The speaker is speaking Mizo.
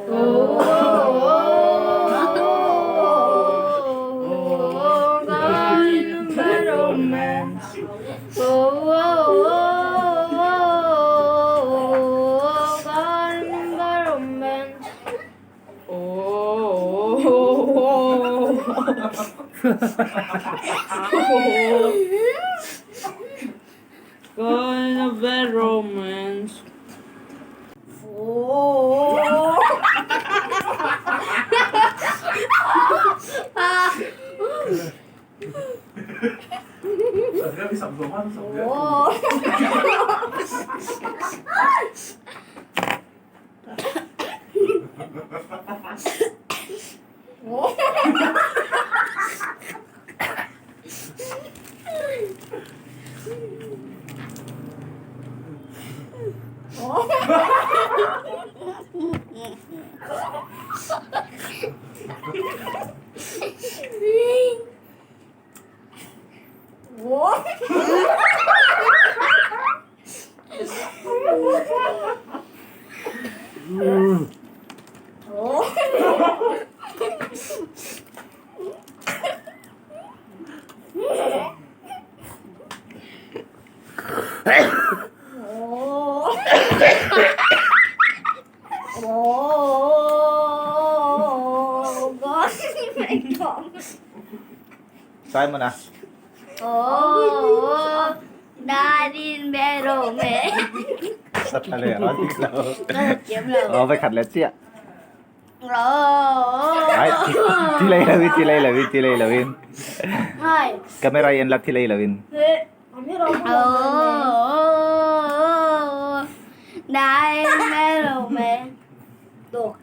Oh, gone in a bad romance. Oh, oh, oh, oh, gone in a bad romance. Oh. Gone in a bad romance. Oh. Oh. Simon ah. Oh, Dadin bero me. Sat là lẹ nói thích lâu. Kiếm rồi. Ờ phải khát lẹ chia. Oh. Ay, tilay lawin, tilay lawin, tilay lawin. Ay. Camera yan lang tilay lawin. Oh, Dadin bero me. Tok.